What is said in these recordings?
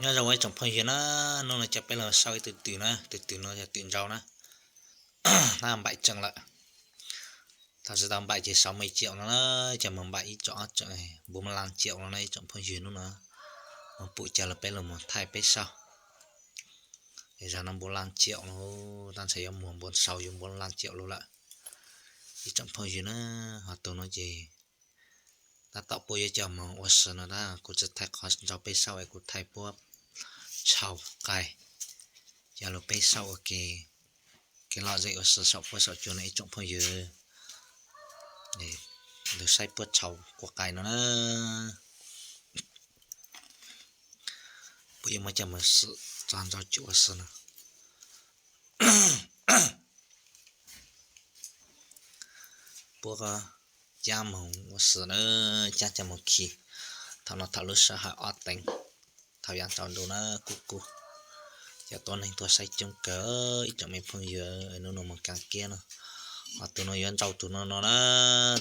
Nyob zoo ib tsoom phooj ywg na, hnub no coj peb los saib ib tug twm na, tus twm no yog twm ntsau na, nab npaim tseem lawm. Thaum tsis tau npaim ces sáu mươi triệu no na, coj mus npaim ib tsoom ob tsoom bốn mươi lăm triệu no na ib tsoom phooj ywg, hnub no mus pum coj los peb los mus thaij peb saib. Zag no bốn mươi lăm triệu no, tab ntshai yuav muag bốn mươi sáu, yuav bốn mươi lăm triệu lawm ib tsoom phooj ywg na. Ho tus no ces tab tom puab yuav coj mus ua si no na, kuv tsis thaij qhov ntsau peb saib es kuv thaij puab tshau qais coj los peb saib ua ke, kev lom zem ua si saum fuab saum cua no ib tsoom phooj ywg. Ntawd saib puab tshau kua qais no na, puab yuav muab coj mus xwm txog ntsau cuam ua si no. Puab cab moog ua si na, cab coj moog khi. Thaum no thaum lub sij hawm ob teev, thaum yav tsaus ntuj na, kub kub, cov tuab neeg tuaj saib coob kawg ib tsoom me phooj ywg, hnub no moog kaav kiab no. Ho tus no yuav ntsau tus no no na,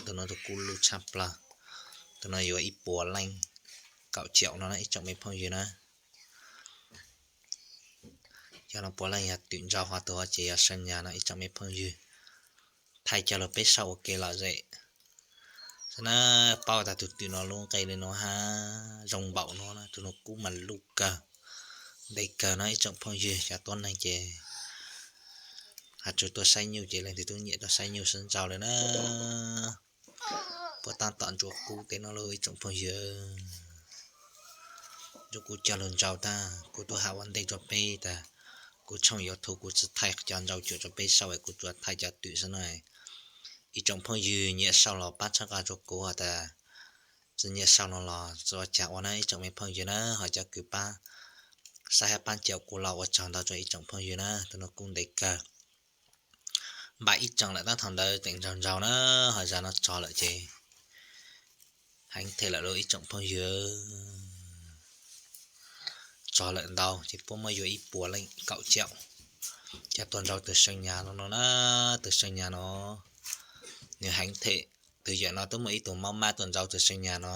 tus no tus kub lub tshaj plaws. Tus no yuav ib puas leej kaum caum no na ib tsoom me phooj ywg na. Cov no puav leej yog twm ntsau, ho tus ces yog seej nyas no ib tsoom me phooj ywg. Thaij coj los peb saib ua ke lom zem. Xwb na, paub tas tus twm no lub nqe li no hab zoo npaum no na, tus no kub mas luj kawg, ntev kawg no ib tsoom phooj ywg. Cov tuab neeg ces has tsuas tuaj saib nyuj ces leej twg tub nyiam tuaj saib nyuj sib ntsau li na. Puab tab tom ntsuab kub tej no lauj ib tsoom phooj ywg. Ntsuab kub coj lug ntsau tag, kuv tub has ua ntej rua peb tas kuv tshooj YouTube kuv tsi thaij cov ntsau cuam rua peb saib es kuv tsuas thaij cov twm xwb na. Ib tsoom phooj ywg nyiam saib los pab txhawb nqa rua kuv, has tas tsi nyiam saib no los tsi ua cas ua na ib tsoom me phooj ywg na, ho cov kws pab saib hab pab caum kuv los ua tsaug ntau rua ib tsoom phooj ywg na. Tus no kub ntev kawg, npaim ib tsoom lawm tab thaum ntawd teem ntsau ntsau na, ho zag no tsog lawm ces heev them lawm lauj ib tsoom phooj ywg. Tsog lawm ntau ces puab muab yuav ib puas leej kaum caum. Cov tuaj ntsau tus seej nyas no no na, tus seej nyas no nws heev them. Tus yawm no twb muaj ib tug maub mab tuaj ntsau tus seej nyas no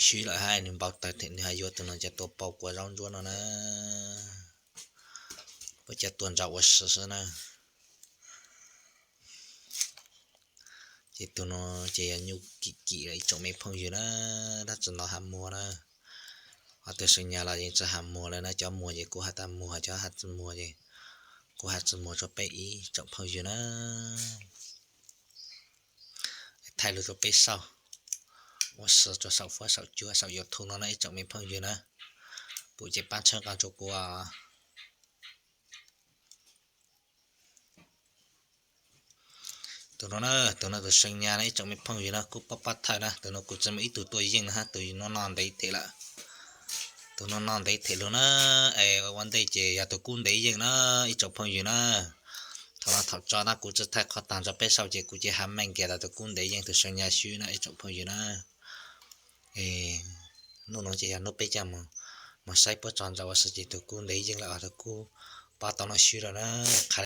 swb lawm hab nws npau taws them nws has yuav tus no ces tua pau kua zaub ntsuab no na. Puab cov tuaj ntsau ua si xwb na. Ces tus no ces yog nyuj kim kim lawm ib tsoom me phooj ywg na, tab tsi hnov has muag na. Ho tus seej nyas los yeej tsi has muag lawm na, cov muag ces kuv has tas muag, cov has tsi muag ces kuv has tsi muag rua peb ib tsoom phooj ywg na. Thaij lug rua peb saib ua si rua saum fuab saum cua saum YouTube no na ib tsoom me phooj ywg na. Pum ces pab txhawb nqa rua kuv. Tus no na, tus no tus seej nyas na ib tsoom me phooj ywg na, kuj pab pab thaij na, tus no kuj tsi muaj ib tug tuaj yeej na hab, tus no noj ntev them lawm. Tus no noj ntev them lug na, es ua ntej ces yog tus kub ntev yeej na ib tsoom phooj ywg na. Thaum no thaum tso na kuv tsi thaij qhov tag rua peb saib ces kuv cia has meej kiag tas tus kub ntev yeej tus seej nyas swb na ib tsoom phooj ywg na. Nub no ces yog nub peb coj mus saib puab tso ntsau ua si ces tus kub ntev yeej lawm, tus kub pab tau noj swb lawm na. Qha